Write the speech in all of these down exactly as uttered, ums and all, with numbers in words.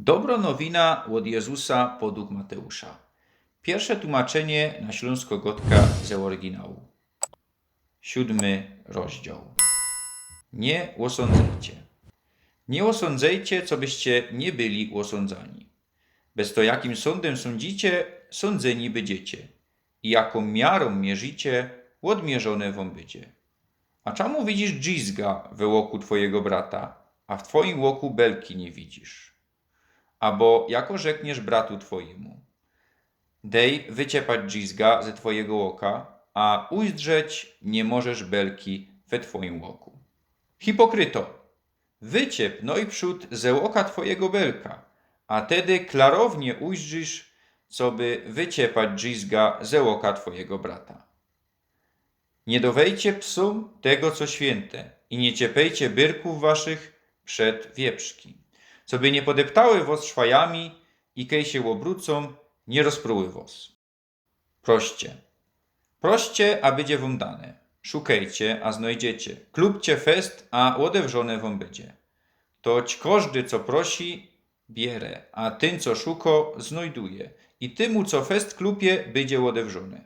Dobro nowina ôd Jezusa podug Mateusza. Piyrsze tumaczynie na ślōnskõ gŏdkã ze ôryginału. Siōdmy rozdział. Nie ôsōndzejcie. Nie ôsōndzejcie, cobyście niy byli ôsōndzani. Bez to, jakim sōndym sōndzicie, sōndzyni bydziecie. I jakōm miarōm mierzicie, ôdmierzōne wōm bydzie. A czamu widzisz drzizga we ôku twojigo brata, a w twojim ôku belki niy widzisz? Abo jako rzekniesz bratu twojimu: „Dej wyciepać drzizga ze twojigo ôka”, a ujzdrzeć niy możesz belki we twojim ôku? Hipokryto, wyciep nojprzōd ze ôka twojigo belka, a tedy klarownie ujzdrzisz, coby wyciepać drzizga ze ôka twojigo brata. Niy dŏwejcie psōm tego, co świynte, i niy ciepejcie byrkōw waszych przed wieprzki, coby niy podeptały wŏs szwajami i kej sie ôbrucōm, niy rozpruły wŏs. Proście. Proście, a bydzie wōm dane. Szukejcie, a znojdziecie. Klupcie fest, a ôdewrzōne wōm bydzie. Toć kożdy, co prosi, biere, a tyn, co szuko, znojduje, i tymu, co fest klupie, bydzie ôdewrzōne.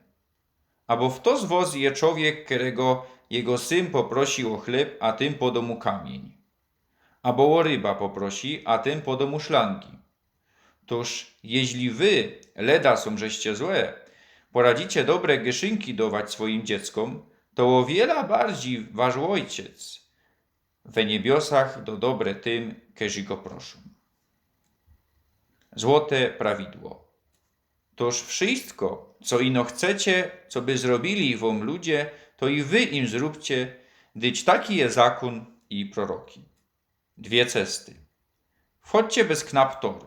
Abo fto z wŏs je czowiek, kerego jego syn poprosi ô chlyb, a tyn podŏ mu kamiyń? Abo ô ryba poprosi, a tyn podŏ mu szlangi? Tōż jeźli wy, leda sōm żeście złe, poradzicie dobre gyszynki dŏwać swojim dzieckōm, to ô wiela bardzij wasz Ôjciec we niebiosach dŏ dobre tym, kerzi go proszōm. Złote prawidło. Tōż wszyjsko, co ino chcecie, coby zrobiyli wōm ludzie, to i wy im zrōbcie, dyć taki je zakōn i proroki. Dwie cesty. Wchodźcie bez knap tor.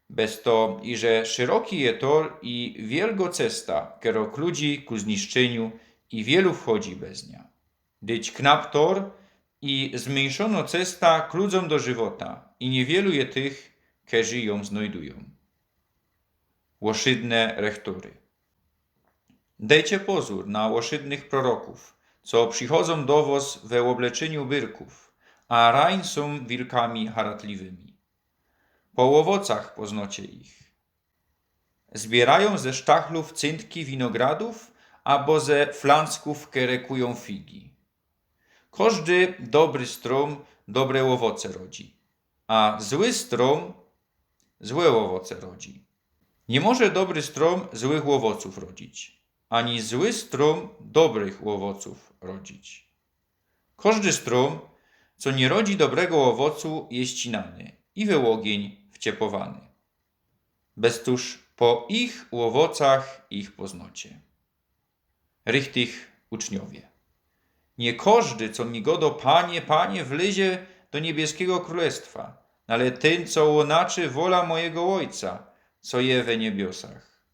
Bez to, iże szyroki je tor i wielgo cesta, kero kludzi ku zniszczyniu, i wielu wchodzi bez niã. Dyć knap tor i zmyńszōno cesta kludzōm do żywota, i niywielu je tych, kerzi jã znojdujōm. Ôszydne rechtury. Dejcie pozōr na ôszydnych prorokōw, co przichodzōm do wŏs we ôbleczyniu byrkōw, a rajn sōm wilkami haratliwymi. Po ôwocach poznocie ich. Zbiyrajōm ze sztachlōw cyntki winogradōw, abo ze flanckōw kerekujōm figi? Kożdy dobry strōm dobre ôwoce rodzi, a zły strōm złe ôwoce rodzi. Niy może dobry strōm złych ôwocōw rodzić, ani zły strōm dobrych ôwocōw rodzić. Kożdy strōm, co niy rodzi dobrego ôwocu, je ścinany i we ôgiyń wciepowany. Bez tōż po ich ôwocach ich poznocie. Richtich uczniowie. Niy kożdy, co mi gŏdŏ: „Panie, Panie”, wlyzie do niebieskigo krōlestwa, ale tyn, co ônaczy wola mojigo Ôjca, co je we niebiosach.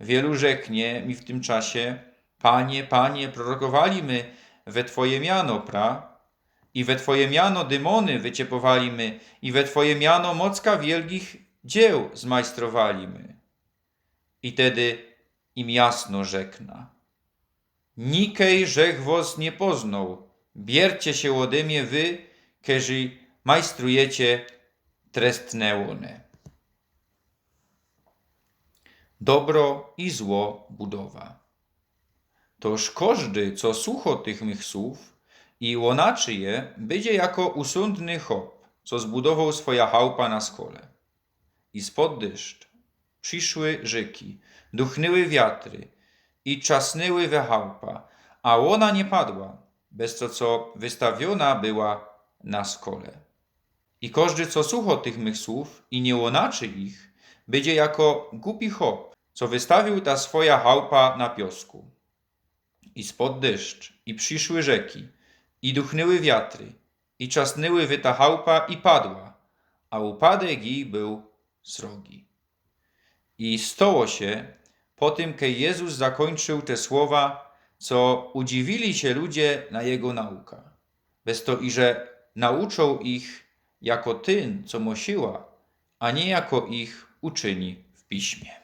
Wielu rzeknie mi w tym czasie: „Panie, Panie, prorokowali my we Twoje miano pra, i we Twoje miano dymōny wyciepowali my, i we Twoje miano mocka wielgich dzieł zmajstrowali my”. I tedy im jasno rzekna: „Nikej żech wŏs niy poznoł, biercie sie ôdy mie wy, kerzi majstrujecie trestne łōny”. Dobro i zło budowa. Tōż kożdy, co sucho tych mych słōw i ônaczy je, bydzie jako usōndny chop, co zbudowoł swoja chałupa na skole. I spod dyszcz, prziszły rzyki, duchnyły wiatry i trzasnyły we chałupa, a ôna niy padła, bez to, co wystawiōna była na skole. I kożdy, co sucho tych mych słōw i niy ônaczy ich, bydzie jako gupi chop, co wystawiōł ta swoja chałupa na piosku. I spod dyszcz, i prziszły rzyki, i duchnyły wiatry, i trzasnyły wy ta chałupa, i padła, a upadek jij bōł srogi. I stało sie, po tym, kej Jezus zakōńczył te słowa, co udziwiyli sie ludzie na Jego nauka. Bez to, iże nauczoł ich jako tyn, co mŏ siła, a niy jako ich uczyni w piśmie.